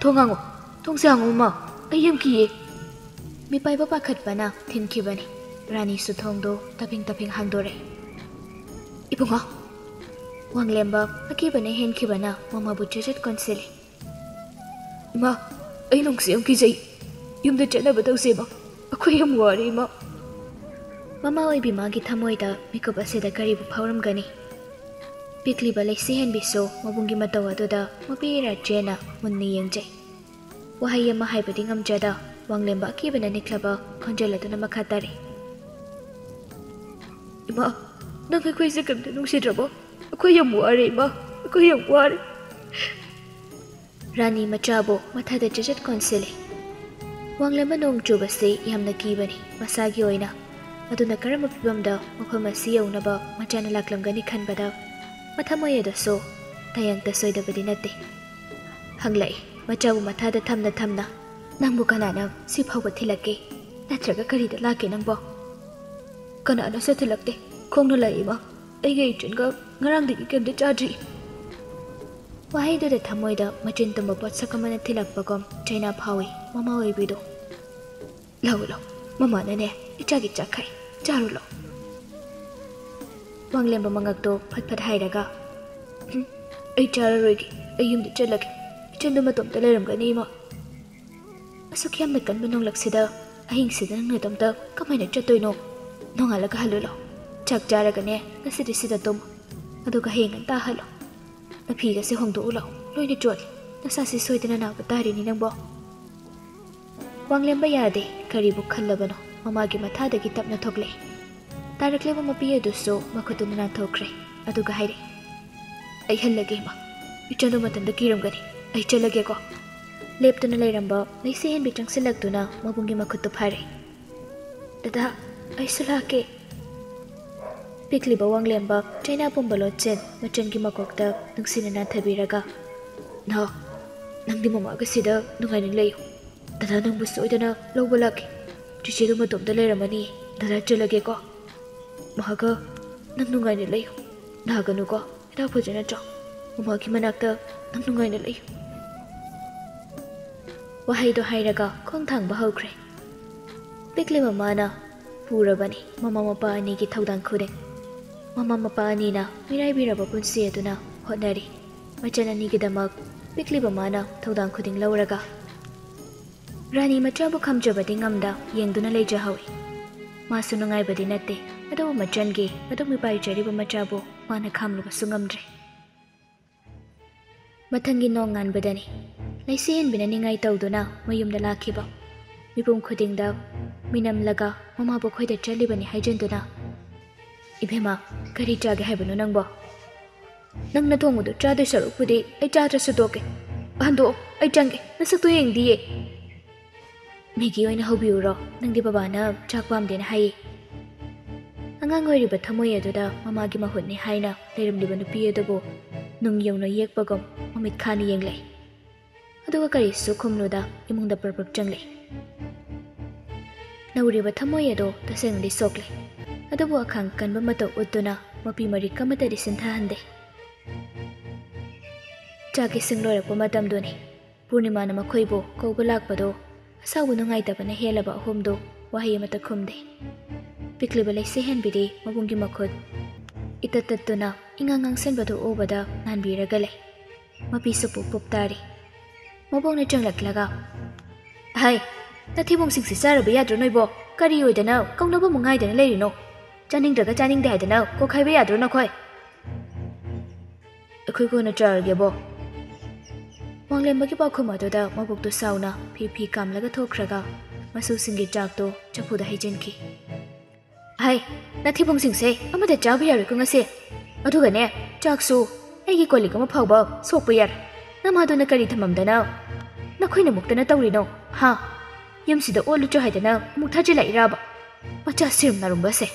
ꯊꯣꯡ ꯍꯥꯡꯉꯣ, ꯊꯣꯡꯁꯦ ꯍꯥꯡꯉꯣ ꯃꯃꯥ, ꯑꯩ ꯌꯥꯝ ꯀꯤꯌꯦ꯫" ꯃꯤꯄꯥꯏꯕ ꯄꯥꯈꯠꯄꯅ ꯊꯤꯟꯈꯤꯕꯅꯤ꯫ ꯔꯥꯅꯤꯁꯨ ꯊꯣꯡꯗꯣ ꯇꯞꯐꯤꯡ ꯇꯞꯐꯤꯡ ꯍꯥꯡꯗꯣꯔꯛꯏ꯫ "ꯏꯕꯨꯡꯉꯣ!" ꯋꯥꯡꯂꯦꯝꯕ ꯑꯀꯤꯕꯅ ꯍꯦꯟꯈꯤꯕꯅ ꯃꯃꯥꯕꯨ ꯆꯦꯆꯠ ꯀꯣꯟꯁꯤꯜꯂꯤ꯫ "ꯏꯃꯥ, ꯑꯩ ꯅꯨꯡꯁꯤ ꯌꯥꯝ ꯀꯤꯖꯩ꯫ ꯌꯨꯝꯗ ꯆꯠꯅꯕ ꯇꯧꯁꯦ ꯏꯃꯥ꯫ ꯑꯩꯈꯣꯏ ꯌꯥꯝ ꯋꯥꯔꯦ ꯏꯃꯥ꯫" ꯃꯃꯥ ꯑꯣꯏꯕꯤ ꯃꯥꯒꯤ ꯊꯃꯣꯏꯗ ꯃꯤꯀꯨꯞ ꯑꯁꯤꯗ ꯀꯔꯤꯕꯨ ꯐꯥꯎꯔꯝꯒꯅꯤ? ꯄꯤꯛꯂꯤꯕ ꯂꯩꯁꯤ ꯍꯦꯟꯕꯤꯁꯨ ꯃꯕꯨꯡꯒꯤ ꯃꯇꯧ ꯑꯗꯨꯗ ꯃꯄꯤ ꯏꯔꯥ ꯆꯦꯟꯅ ꯃꯨꯟꯅ ꯌꯦꯡꯖꯩ꯫ ꯋꯥꯍꯩ ꯑꯃ ꯍꯥꯏꯕꯗꯤ ꯉꯝꯖꯗ ꯋꯥꯡꯂꯦꯝꯕ ꯑꯀꯤꯕꯅ ꯅꯤꯛꯂꯕ ꯈꯣꯟꯖꯦꯜ ꯑꯗꯨꯅ ꯃꯈꯥ ꯇꯥꯔꯤ꯫ "ꯏꯃꯥ, ꯅꯪ ꯑꯩꯈꯣꯏꯁꯦ ꯀꯔꯤꯝꯇ ꯅꯨꯡꯁꯤꯗ꯭ꯔꯕꯣ? ꯑꯩꯈꯣꯏ ꯌꯥꯝ ꯋꯥꯔꯦ ꯏꯃꯥ, ꯑꯩꯈꯣꯏ ꯌꯥꯝ ꯋꯥꯔꯦ꯫" ꯔꯥꯅꯤ ꯃꯆꯥꯕꯨ ꯃꯊꯥꯗ ꯆꯦꯆꯠ ꯀꯣꯟꯁꯤꯜꯂꯤ꯫ ꯋꯥꯡꯂꯦꯝꯕ ꯅꯣꯡ ꯆꯨꯕꯁꯤ ꯌꯥꯝꯅ ꯀꯤꯕꯅꯤ ꯃꯁꯥꯒꯤ ꯑꯣꯏꯅ꯫ ꯑꯗꯨꯅ ꯀꯔꯝꯕ ꯐꯤꯕꯝꯗ ꯃꯐꯝ ꯑꯁꯤ ꯌꯧꯅꯕ ꯃꯆꯥꯅ ꯂꯥꯛꯂꯝꯒꯅꯤ ꯈꯟꯕꯗ ꯃꯊꯃꯣꯏ ꯑꯗꯨꯁꯨ ꯇꯥꯌꯥꯡꯇ ꯁꯣꯏꯗꯕꯗꯤ ꯅꯠꯇꯦ꯫ ꯍꯪꯂꯛꯏ ꯃꯆꯥꯕꯨ ꯃꯊꯥꯗ ꯊꯝꯅ ꯊꯝꯅ, "ꯅꯪꯕꯨ ꯀꯅꯥꯅ ꯁꯤ ꯐꯥꯎꯕ ꯊꯤꯜꯂꯛꯀꯦ? ꯅꯠꯇ꯭ꯔꯒ ꯀꯔꯤꯗ ꯂꯥꯛꯀꯦ ꯅꯪꯕꯣ?" "ꯀꯅꯥꯅꯁꯨ ꯊꯤꯜꯂꯛꯇꯦ, ꯈꯣꯡꯅ ꯂꯥꯛꯏ ꯏꯃꯥ꯫ ꯑꯩꯒ ꯏꯆꯟꯒ ꯉꯔꯥꯡꯗꯒꯤ ꯀꯩꯝꯇ ꯆꯥꯗ꯭ꯔꯤ꯫" ꯋꯥꯍꯩꯗꯨꯗ ꯊꯃꯣꯏꯗ ꯃꯆꯤꯟ ꯇꯨꯝꯕ ꯄꯣꯠꯁꯛ ꯑꯃꯅ ꯊꯤꯜꯂꯛꯄꯒꯨꯝ ꯆꯩꯅꯥ ꯐꯥꯎꯏ ꯃꯃꯥ ꯑꯣꯏꯕꯤꯗꯣ꯫ "ꯂꯥꯛꯎ ꯂꯥꯛꯎ, ꯃꯃꯥꯅꯅꯦ ꯏꯆꯥꯒꯤ ꯆꯥꯛ ꯈꯥꯛꯏ, ꯆꯥꯔꯨ ꯂꯥꯛꯎ꯫" ꯋꯥꯡꯂꯦꯝꯕ ꯃꯉꯛꯇꯣ ꯐꯠ ꯐꯠ ꯍꯥꯏꯔꯒ, "ꯎꯝ, ꯑꯩ ꯆꯥꯔꯔꯣꯏꯒꯦ, ꯑꯩ ꯌꯨꯝꯗ ꯆꯠꯂꯒꯦ꯫ ꯏꯆꯟꯗꯣ ꯃꯇꯣꯝꯇ ꯂꯩꯔꯝꯒꯅꯤ ꯏꯃꯥ꯫" "ꯑꯁꯨꯛ ꯌꯥꯝꯅ ꯀꯟꯕ ꯅꯣꯡꯂꯛꯁꯤꯗ ꯑꯍꯤꯡꯁꯤꯗ ꯅꯪ ꯅꯇꯣꯝꯇ ꯀꯃꯥꯏꯅ ꯆꯠꯇꯣꯏꯅꯣ? ꯅꯣꯡꯉꯥꯜꯂꯒ ꯍꯜꯂꯨ ꯂꯥꯎ꯫ ꯆꯥꯛ ꯆꯥꯔꯒꯅꯦ ꯉꯁꯤꯗꯤ ꯁꯤꯗ ꯇꯨꯝꯃꯨ꯫ ꯑꯗꯨꯒ ꯍꯌꯦꯡ ꯉꯟꯇꯥ ꯍꯜꯂꯣ꯫ ꯅꯐꯤꯒꯁꯦ ꯍꯣꯡꯗꯣꯛꯎ ꯂꯥꯎ, ꯂꯣꯏꯅ ꯆꯣꯠꯂꯦ꯫ ꯅꯁꯥꯁꯤ ꯁꯣꯏꯗꯅ ꯅꯥꯕ ꯇꯥꯔꯤꯅꯤ ꯅꯪꯕꯣ꯫" ꯋꯥꯡꯂꯦꯝꯕ ꯌꯥꯗꯦ, ꯀꯔꯤꯕꯨ ꯈꯜꯂꯕꯅꯣ? ꯃꯃꯥꯒꯤ ꯃꯊꯥꯗꯒꯤ ꯇꯞꯅ ꯊꯣꯛꯂꯛꯏ꯫ ꯇꯥꯔꯛꯂꯤꯕ ꯃꯄꯤ ꯑꯗꯨꯁꯨ ꯃꯈꯨꯠꯇꯨꯅ ꯅꯥꯟꯊꯣꯛꯈ꯭ꯔꯦ꯫ ꯑꯗꯨꯒ ꯍꯥꯏꯔꯛꯏ, "ꯑꯩ ꯍꯜꯂꯒꯦ ꯏꯃꯥ, ꯏꯆꯟꯗꯣ ꯃꯊꯟꯇ ꯀꯤꯔꯝꯒꯅꯤ, ꯑꯩ ꯆꯠꯂꯒꯦꯀꯣ꯫" ꯂꯦꯞꯇꯨꯅ ꯂꯩꯔꯝꯕ ꯂꯩꯁꯤ ꯍꯦꯟꯕꯤ ꯆꯪꯁꯤꯜꯂꯛꯇꯨꯅ ꯃꯕꯨꯡꯒꯤ ꯃꯈꯨꯠꯇꯨ ꯐꯥꯔꯦ꯫ "ꯗꯗꯥ, ꯑꯩꯁꯨ ꯂꯥꯛꯀꯦ꯫" ꯄꯤꯛꯂꯤꯕ ꯋꯥꯡꯂꯦꯝꯕ ꯆꯩꯅꯥ ꯄꯨꯝꯕ ꯂꯣꯠꯆꯦꯟ ꯃꯆꯟꯒꯤ ꯃꯀꯣꯛꯇ ꯅꯨꯡꯁꯤꯅ ꯅꯥꯟꯊꯕꯤꯔꯒ, "ꯅꯥꯎ, ꯅꯪꯗꯤ ꯃꯃꯥꯒ ꯁꯤꯗ ꯅꯨꯡꯉꯥꯏꯅ ꯂꯩꯌꯨ꯫ ꯗꯗꯥ ꯅꯪꯕꯨ ꯁꯣꯏꯗꯅ ꯂꯧꯕ ꯂꯥꯛꯀꯦ꯫ ꯆꯤꯆꯦꯗꯨ ꯃꯇꯣꯝꯇ ꯂꯩꯔꯝꯃꯅꯤ꯫ ꯗꯗꯥ ꯆꯠꯂꯒꯦꯀꯣ꯫ ꯃꯍꯥꯛꯀ ꯅꯪ ꯅꯨꯡꯉꯥꯏꯅ ꯂꯩꯌꯨ꯫ ꯅꯥꯒꯅꯨꯀꯣ꯫ ꯍꯤꯗꯥꯛ ꯐꯖꯅ ꯆꯥꯎ꯫ ꯃꯃꯥꯒꯤ ꯃꯅꯥꯛꯇ ꯅꯪ ꯅꯨꯡꯉꯥꯏꯅ ꯂꯩꯌꯨ꯫ ꯋꯥꯍꯩꯗꯣ ꯍꯥꯏꯔꯒ ꯈꯣꯡ ꯊꯥꯡꯕ ꯍꯧꯈ꯭ꯔꯦ꯫ ꯄꯤꯛꯂꯤꯕ ꯃꯥꯅ ꯄꯨꯔꯕꯅꯤ ꯃꯃꯥ ꯃꯄꯥ ꯑꯅꯤꯒꯤ ꯊꯧꯗꯥꯡ ꯈꯨꯗꯤꯡ꯫ ꯃꯃꯥ ꯃꯄꯥ ꯑꯅꯤꯅ ꯃꯤꯔꯥꯏꯕꯤꯔꯕ ꯄꯨꯟꯁꯤ ꯑꯗꯨꯅ ꯍꯣꯠꯅꯔꯤ꯫ ꯃꯆꯟ ꯑꯅꯤꯒꯤꯗꯃꯛ ꯄꯤꯛꯂꯤꯕ ꯃꯥꯅ ꯊꯧꯗꯥꯡ ꯈꯨꯗꯤꯡ ꯂꯧꯔꯒ꯫ ꯔꯥꯅꯤ ꯃꯆꯥꯕꯨ ꯈꯝꯖꯕꯗꯤ ꯉꯝꯗ ꯌꯦꯡꯗꯨꯅ ꯂꯩꯖꯍꯧꯏ꯫ ꯃꯥꯁꯨ ꯅꯨꯡꯉꯥꯏꯕꯗꯤ ꯅꯠꯇꯦ, ꯑꯗꯨꯕꯨ ꯃꯆꯟꯒꯤ ꯃꯇꯨꯡ ꯃꯤꯄꯥꯏꯖꯔꯤꯕ ꯃꯆꯥꯕꯨ ꯃꯥꯅ ꯈꯥꯝꯂꯨꯕꯁꯨ ꯉꯝꯗ꯭ꯔꯦ꯫ ꯃꯊꯪꯒꯤ ꯅꯣꯡ ꯉꯥꯟꯕꯗꯅꯤ ꯂꯩꯁꯤ ꯍꯦꯟꯕꯤꯅ ꯅꯤꯡꯉꯥꯏ ꯇꯧꯗꯨꯅ ꯃꯌꯨꯝꯗ ꯂꯥꯛꯈꯤꯕ꯫ ꯃꯤꯄꯨꯝ ꯈꯨꯗꯤꯡꯗ ꯃꯤꯅꯝꯂꯒ ꯃꯃꯥꯕꯨ ꯈꯣꯏꯗ ꯆꯠꯂꯤꯕꯅꯤ ꯍꯥꯏꯖꯤꯟꯗꯨꯅ, "ꯏꯕꯦꯝꯃ, ꯀꯔꯤ ꯆꯥꯒꯦ ꯍꯥꯏꯕꯅꯣ ꯅꯪꯕꯣ? ꯅꯪꯅ ꯊꯣꯡꯕꯗꯨ ꯆꯥꯗꯣꯏ ꯁꯔꯨꯛꯄꯨꯗꯤ ꯑꯩ ꯆꯥꯗ꯭ꯔꯁꯨ ꯇꯣꯛꯀꯦ꯫ ꯍꯟꯗꯣꯛꯑꯣ, ꯑꯩ ꯆꯪꯒꯦ, ꯅꯁꯛꯇꯨ ꯌꯦꯡꯗꯤꯌꯦ꯫ ꯃꯦꯒꯤ ꯑꯣꯏꯅ ꯍꯧꯕꯤꯌꯨꯔꯣ? ꯅꯪꯗꯤ ꯕꯕꯥꯅ ꯆꯥꯛ ꯄꯥꯝꯗꯦꯅ ꯍꯥꯏꯌꯦ꯫" ꯑꯉꯥꯡ ꯑꯣꯏꯔꯤꯕ ꯊꯃꯣꯏ ꯑꯗꯨꯗ ꯃꯃꯥꯒꯤ ꯃꯍꯨꯠꯅꯤ ꯍꯥꯏꯅ ꯂꯩꯔꯝꯂꯤꯕ ꯅꯨꯄꯤ ꯑꯗꯨꯕꯨ ꯅꯨꯡ ꯌꯧꯅ ꯌꯦꯛꯄꯒꯨꯝ ꯃꯃꯤꯠ ꯈꯥꯅ ꯌꯦꯡꯂꯦ꯫ ꯑꯗꯨꯒ ꯀꯔꯤꯁꯨ ꯈꯨꯝꯂꯨꯗ ꯏꯃꯨꯡꯗ ꯄ꯭ꯔꯞ ꯄ꯭ꯔꯞ ꯆꯪꯂꯦ꯫ ꯅꯧꯔꯤꯕ ꯊꯃꯣꯏ ꯑꯗꯣ ꯇꯁꯦꯡꯅꯗꯤ ꯁꯣꯛꯂꯦ, ꯑꯗꯨꯕꯨ ꯑꯈꯥꯡ ꯀꯟꯕ ꯃꯇꯧ ꯎꯠꯇꯨꯅ ꯃꯄꯤ ꯃꯔꯤꯛ ꯑꯃꯠꯇꯗꯤ ꯁꯤꯟꯊꯍꯟꯗꯦ꯫ ꯆꯥꯛ ꯏꯁꯤꯡ ꯂꯣꯏꯔꯛꯄ ꯃꯇꯝꯗꯨꯅꯤ꯫ ꯄꯨꯔꯅꯤꯃꯥꯅ ꯃꯈꯣꯏꯕꯨ ꯀꯧꯕ ꯂꯥꯛꯄꯗꯨ ꯑꯁꯥꯎꯕ ꯅꯨꯡꯉꯥꯏꯇꯕꯅ ꯍꯦꯜꯂꯕ ꯑꯍꯨꯝꯗꯨ ꯋꯥꯍꯩ ꯑꯃꯠꯇ ꯈꯨꯝꯗꯦ꯫ ꯄꯤꯛꯂꯤꯕ ꯂꯩꯁꯤ ꯍꯦꯟꯕꯤꯗꯤ ꯃꯕꯨꯡꯒꯤ ꯃꯈꯨꯠ ꯏꯇꯠ ꯇꯠꯇꯨꯅ ꯏꯉꯥꯡ ꯉꯥꯡꯁꯟꯕꯗꯨ ꯎꯕꯗ ꯉꯥꯟꯕꯤꯔꯒ ꯂꯩ꯫ ꯃꯄꯤꯁꯨ ꯄꯨꯞ ꯄꯨꯞ ꯇꯥꯔꯤ꯫ ꯃꯕꯣꯛꯅ ꯆꯪꯂꯛꯂꯒ, "ꯍꯥꯏ, ꯅꯊꯤꯕꯣꯡꯁꯤꯡꯁꯤ ꯆꯥꯔꯕ ꯌꯥꯗ꯭ꯔꯣ ꯅꯣꯏꯕꯣ? ꯀꯔꯤ ꯑꯣꯏꯗꯅ ꯀꯧꯅꯕ ꯑꯃꯨꯛ ꯉꯥꯏꯗꯅ ꯂꯩꯔꯤꯅꯣ? ꯆꯥꯅꯤꯡꯗ꯭ꯔꯒ ꯆꯥꯅꯤꯡꯗꯦ ꯍꯥꯏꯗꯅ ꯀꯣꯛꯈꯥꯏꯕ ꯌꯥꯗ꯭ꯔꯣ ꯅꯈꯣꯏ?" "ꯑꯩꯈꯣꯏ ꯀꯣꯟꯅ ꯆꯥꯔꯒꯦꯕꯣ꯫" ꯋꯥꯡꯂꯦꯝꯕꯒꯤ ꯄꯥꯎꯈꯨꯝ ꯑꯗꯨꯗ ꯃꯕꯣꯛꯇꯨ ꯁꯥꯎꯅ ꯐꯤ ꯐꯤ ꯀꯥꯝꯂꯒ ꯊꯣꯛꯈ꯭ꯔꯒ ꯃꯁꯨꯁꯤꯡꯒꯤ ꯆꯥꯛꯇꯨ ꯆꯐꯨꯗ ꯍꯩꯖꯤꯟꯈꯤ꯫ "ꯍꯥꯏ, ꯅꯊꯤꯕꯣꯡꯁꯤꯡꯁꯦ ꯑꯃꯠꯇ ꯆꯥꯕ ꯌꯥꯔꯣꯏꯀꯣ ꯉꯁꯤ꯫ ꯑꯗꯨꯒꯅꯦ, ꯆꯥꯛꯁꯨ ꯑꯩꯒꯤ ꯀꯣꯜꯂꯤꯛ ꯑꯃ ꯐꯥꯎꯕ ꯁꯣꯛꯄ ꯌꯥꯔꯣꯏ꯫ ꯅꯃꯥꯗꯨꯅ ꯀꯔꯤ ꯊꯝꯃꯝꯗꯅ ꯅꯈꯣꯏꯅ ꯃꯨꯛꯇꯅ ꯇꯧꯔꯤꯅꯣ, ꯍꯥ? ꯌꯨꯝꯁꯤꯗ ꯑꯣꯜꯂꯨꯆꯣ ꯍꯥꯏꯗꯅ ꯑꯃꯨꯛ ꯊꯥꯖꯤꯜꯂꯛꯏꯔꯕ? ꯃꯆꯥ ꯁꯤꯔꯨꯝ ꯅꯥꯔꯨꯝꯕꯁꯦ!"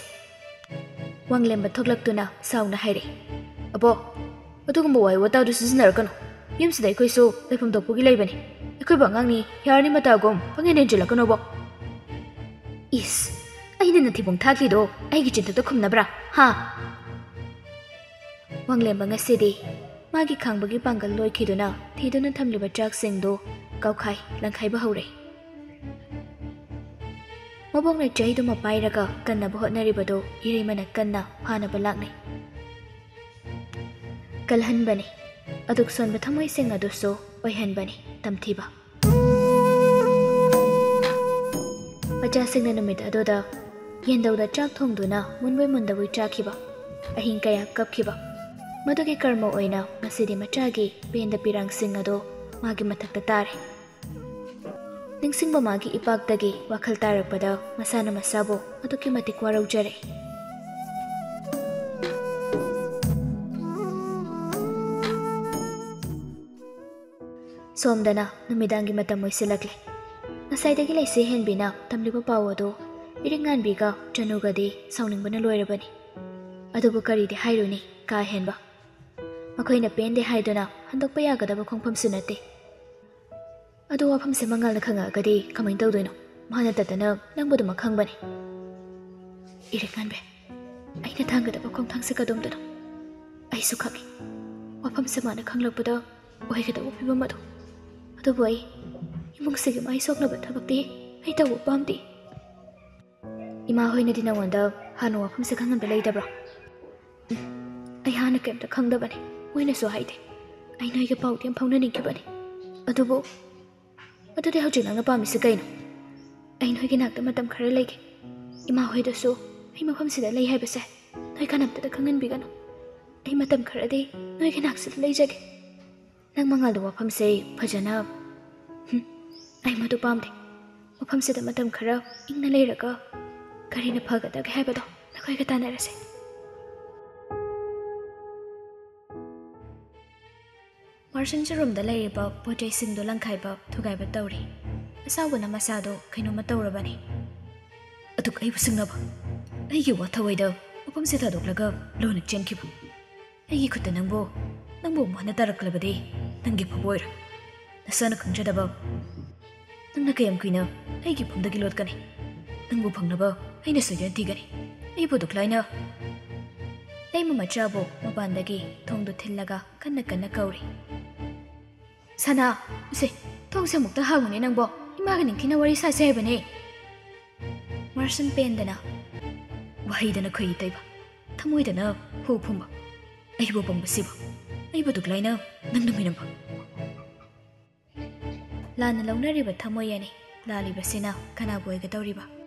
ꯋꯥꯡꯂꯦꯝꯕ ꯊꯣꯛꯂꯛꯇꯨꯅ ꯁꯥꯎꯅ ꯍꯥꯏꯔꯛꯏ, "ꯑꯕꯣ, ꯑꯗꯨꯒꯨꯝꯕ ꯋꯥꯍꯩ ꯋꯥꯇꯥꯗꯨ ꯁꯤꯖꯤꯟꯅꯔꯛꯀꯅꯨ꯫ ꯌꯨꯝꯁꯤꯗ ꯑꯩꯈꯣꯏꯁꯨ ꯂꯩꯐꯝ ꯊꯣꯛꯄꯒꯤ ꯂꯩꯕꯅꯤ꯫ ꯑꯩꯈꯣꯏꯕꯨ ꯑꯉꯥꯡꯅꯤ, ꯌꯥꯔꯅꯤ ꯃꯇꯥꯒꯨꯝ ꯄꯪꯍꯦꯟ ꯍꯦꯟꯖꯤꯜꯂꯛꯀꯅꯣꯕꯣ꯫ ꯏꯁ, ꯑꯩꯅ ꯅꯊꯤꯕꯣꯡ ꯊꯥꯈꯤꯗꯣ ꯑꯩꯒꯤ ꯆꯤꯟꯊꯛꯇ ꯈꯨꯝꯅꯕ꯭ꯔꯥ? ꯍꯥ? ꯋꯥꯡꯂꯦꯝꯕ ꯉꯁꯤꯗꯤ ꯃꯥꯒꯤ ꯈꯥꯡꯕꯒꯤ ꯄꯥꯡꯒꯜ ꯂꯣꯏꯈꯤꯗꯨꯅ ꯊꯤꯗꯨꯅ ꯊꯝꯂꯤꯕ ꯆꯥꯛꯁꯤꯡꯗꯨ ꯀꯥꯎꯈꯥꯏ ꯂꯪꯈꯥꯏꯕ ꯍꯧꯔꯦ꯫ ꯃꯕꯣꯛꯅ ꯆꯩꯗꯨꯃ ꯄꯥꯏꯔꯒ ꯀꯟꯅꯕ ꯍꯣꯠꯅꯔꯤꯕꯗꯨ ꯏꯔꯩꯃꯅ ꯀꯟꯅ ꯐꯥꯅꯕ ꯂꯥꯛꯅꯩ꯫ ꯀꯜꯍꯟꯕꯅꯤ, ꯑꯗꯨꯛ ꯁꯣꯟꯕ ꯊꯃꯣꯏꯁꯤꯡ ꯑꯗꯨꯁꯨ ꯑꯣꯏꯍꯟꯕꯅꯤ ꯇꯝꯊꯤꯕ꯫ ꯃꯆꯥꯁꯤꯡꯅ ꯅꯨꯃꯤꯠ ꯑꯗꯨꯗ ꯌꯦꯟꯗꯧꯗ ꯆꯥꯛ ꯊꯣꯡꯗꯨꯅ ꯃꯨꯟꯕꯣꯏ ꯃꯨꯟꯗꯕꯣꯏ ꯆꯥꯈꯤꯕ, ꯑꯍꯤꯡ ꯀꯌꯥ ꯀꯞꯈꯤꯕ, ꯃꯗꯨꯒꯤ ꯀꯔꯃ ꯑꯣꯏꯅ ꯉꯁꯤꯗꯤ ꯃꯆꯥꯒꯤ ꯄꯦꯟꯗ ꯄꯤꯔꯥꯡꯁꯤꯡ ꯑꯗꯨ ꯃꯥꯒꯤ ꯃꯊꯛꯇ ꯇꯥꯔꯦ꯫ ꯅꯤꯡꯁꯤꯡꯕ ꯃꯥꯒꯤ ꯏꯄꯥꯛꯇꯒꯤ ꯋꯥꯈꯜ ꯇꯥꯔꯛꯄꯗ ꯃꯁꯥꯅ ꯃꯁꯥꯕꯨ ꯑꯗꯨꯛꯀꯤ ꯃꯇꯤꯛ ꯋꯥꯔꯧꯖꯔꯦ꯫ ꯁꯣꯝꯗꯅ ꯅꯨꯃꯤꯗꯥꯡꯒꯤ ꯃꯇꯝ ꯑꯣꯏꯁꯤꯜꯂꯛꯂꯦ꯫ ꯉꯁꯥꯏꯗꯒꯤ ꯂꯩꯁꯦ ꯍꯦꯟꯕꯤꯅ ꯇꯝꯂꯤꯕ ꯄꯥꯎ ꯑꯗꯨ ꯏꯔꯤꯛ ꯉꯥꯟꯕꯤꯒ ꯆꯅꯨꯒꯗꯤ ꯁꯥꯎꯅꯤꯡꯕꯅ ꯂꯣꯏꯔꯕꯅꯤ꯫ ꯑꯗꯨꯕꯨ ꯀꯔꯤꯗꯤ ꯍꯥꯏꯔꯨꯅꯤ, ꯀꯥ ꯍꯦꯟꯕ꯫ ꯃꯈꯣꯏꯅ ꯄꯦꯟꯗꯦ ꯍꯥꯏꯗꯨꯅ ꯍꯟꯗꯣꯛꯄ ꯌꯥꯒꯗꯕ ꯈꯣꯡꯐꯝꯁꯨ ꯅꯠꯇꯦ꯫ ꯑꯗꯨ ꯋꯥꯐꯝꯁꯦ ꯃꯉꯥꯜꯅ ꯈꯪꯉꯛꯑꯒꯗꯤ ꯀꯃꯥꯏꯅ ꯇꯧꯗꯣꯏꯅꯣ? ꯃꯥ ꯅꯠꯇꯗꯅ ꯅꯪꯕꯨ ꯑꯗꯨꯃꯛ ꯈꯪꯕꯅꯤ꯫ ꯏꯔꯤꯛ ꯉꯥꯟꯕꯤ, ꯑꯩꯅ ꯊꯥꯡꯒꯗꯕ ꯈꯣꯡꯊꯥꯡꯁꯦ ꯀꯗꯣꯝꯗꯅꯣ? ꯑꯩꯁꯨ ꯈꯪꯉꯤ꯫ ꯋꯥꯐꯝꯁꯦ ꯃꯥꯅ ꯈꯪꯂꯛꯄꯗ ꯑꯣꯏꯒꯗꯕ ꯐꯤꯕꯝ ꯑꯗꯨ꯫ ꯑꯗꯨꯕꯨ ꯑꯩ ꯏꯃꯨꯡꯁꯤꯒꯤ ꯃꯥꯏ ꯁꯣꯛꯅꯕ ꯊꯕꯛꯇꯤ ꯑꯩ ꯇꯧꯕ ꯄꯥꯝꯗꯦ꯫ ꯏꯃꯥ ꯍꯣꯏꯅꯗꯤ ꯅꯉꯣꯟꯗ ꯍꯥꯟꯅ ꯋꯥꯐꯝꯁꯦ ꯈꯪꯍꯟꯕ ꯂꯩꯇꯕ꯭ꯔꯣ? ꯎꯝ, ꯑꯩ ꯍꯥꯟꯅ ꯀꯩꯝꯇ ꯈꯪꯗꯕꯅꯤ, ꯃꯣꯏꯅꯁꯨ ꯍꯥꯏꯗꯦ꯫ ꯑꯩ ꯅꯣꯏꯒ ꯄꯥꯎꯗꯤ ꯌꯥꯝ ꯐꯥꯎꯅꯅꯤꯡꯈꯤꯕꯅꯤ꯫ ꯑꯗꯨꯕꯨ, ꯑꯗꯨꯗꯤ ꯍꯧꯖꯤꯛ ꯅꯪꯅ ꯄꯥꯝꯃꯤꯁꯤ ꯀꯩꯅꯣ? ꯑꯩ ꯅꯣꯏꯒꯤ ꯅꯥꯛꯇ ꯃꯇꯝ ꯈꯔ ꯂꯩꯒꯦ꯫ ꯏꯃꯥ ꯍꯣꯏꯗꯁꯨ ꯑꯩ ꯃꯐꯝꯁꯤꯗ ꯂꯩ ꯍꯥꯏꯕꯁꯦ ꯅꯣꯏ ꯀꯅꯥꯝꯇꯗ ꯈꯪꯍꯟꯕꯤꯒꯅꯨ꯫ ꯑꯩ ꯃꯇꯝ ꯈꯔꯗꯤ ꯅꯣꯏꯒꯤ ꯅꯥꯛꯁꯤꯗ ꯂꯩꯖꯒꯦ꯫ ꯅꯪ ꯃꯉꯥꯜꯗ ꯋꯥꯐꯝꯁꯦ ꯐꯖꯅ, ꯍꯨꯝ, ꯑꯩ ꯃꯗꯨ ꯄꯥꯝꯗꯦ꯫ ꯃꯐꯝꯁꯤꯗ ꯃꯇꯝ ꯈꯔ ꯏꯪꯅ ꯂꯩꯔꯒ ꯀꯔꯤꯅ ꯐꯒꯗꯒꯦ ꯍꯥꯏꯕꯗꯣ ꯅꯈꯣꯏꯒ ꯇꯥꯟꯅꯔꯁꯦ꯫ ꯃꯥꯔꯁꯟꯁꯨ ꯔꯨꯝꯗ ꯂꯩꯔꯤꯕ ꯄꯣꯠ ꯆꯩꯁꯤꯡꯗꯨ ꯂꯪꯈꯥꯏꯕ ꯊꯨꯒꯥꯏꯕ ꯇꯧꯔꯤ꯫ ꯑꯁꯥꯎꯕꯅ ꯃꯁꯥꯗꯣ ꯀꯩꯅꯣꯝꯃ ꯇꯧꯔꯕꯅꯤ꯫ ꯑꯗꯨꯒ ꯑꯩꯕꯨ ꯁꯤꯡꯅꯕ, ꯑꯩꯒꯤ ꯋꯥꯊꯋꯥꯏꯗ ꯃꯐꯝꯁꯦ ꯊꯥꯗꯣꯛꯂꯒ ꯂꯣꯟꯅ ꯆꯦꯟꯈꯤꯕ꯫ ꯑꯩꯒꯤ ꯈꯨꯠꯇ ꯅꯪꯕꯨ, ꯅꯪꯕꯨ ꯑꯃꯨꯛ ꯍꯟꯅ ꯇꯥꯔꯛꯂꯕꯗꯤ ꯅꯪꯒꯤ ꯐꯥꯎꯕ ꯑꯣꯏꯔꯣꯏ꯫ ꯅꯁꯥꯅ ꯈꯪꯖꯗꯕ꯫ ꯅꯪꯅ ꯀꯌꯥꯝ ꯀꯨꯏꯅ ꯑꯩꯒꯤ ꯐꯝꯗꯒꯤ ꯂꯣꯠꯀꯅꯤ? ꯅꯪꯕꯨ ꯐꯪꯅꯕ ꯑꯩꯅ ꯁꯣꯏꯗꯅ ꯊꯤꯒꯅꯤ꯫ ꯑꯩꯕꯨ ꯑꯗꯨꯛ ꯂꯥꯏꯅ ꯂꯩꯃ ꯃꯆꯥꯕꯨ ꯃꯄꯥꯟꯗꯒꯤ ꯊꯣꯡꯗꯨ ꯊꯤꯜꯂꯒ ꯀꯟꯅ ꯀꯟꯅ ꯀꯧꯔꯤ꯫ "ꯁꯅꯥ, ꯎꯁꯦ, ꯊꯣꯡꯁꯦ ꯑꯃꯨꯛꯇ ꯍꯥꯡꯉꯨꯅꯦ ꯅꯪꯕꯣ꯫ ꯏꯃꯥꯒ ꯅꯤꯡꯊꯤꯅ ꯋꯥꯔꯤ ꯁꯥꯁꯦ ꯍꯥꯏꯕꯅꯦ"꯫ ꯃꯥꯔꯁꯟ ꯄꯦꯟꯗꯅ, ꯋꯥꯍꯩꯗꯅ ꯈꯣꯏꯔꯤ ꯇꯩꯕ, ꯊꯃꯣꯏꯗꯅ ꯍꯨ ꯐꯨꯝꯕ꯫ ꯑꯩꯕꯨ ꯄꯪꯕꯁꯤꯕꯨ, ꯑꯩꯕꯨ ꯑꯗꯨꯛ ꯂꯥꯏꯅ ꯅꯪꯅ ꯃꯤꯅꯝꯕ꯫ ꯂꯥꯟꯅ ꯂꯧꯅꯔꯤꯕ ꯊꯃꯣꯏ ꯑꯅꯤ ꯂꯥꯜꯂꯤꯕꯁꯤꯅ ꯀꯅꯥꯕꯨ ꯑꯣꯏꯒꯗꯧꯔꯤꯕ?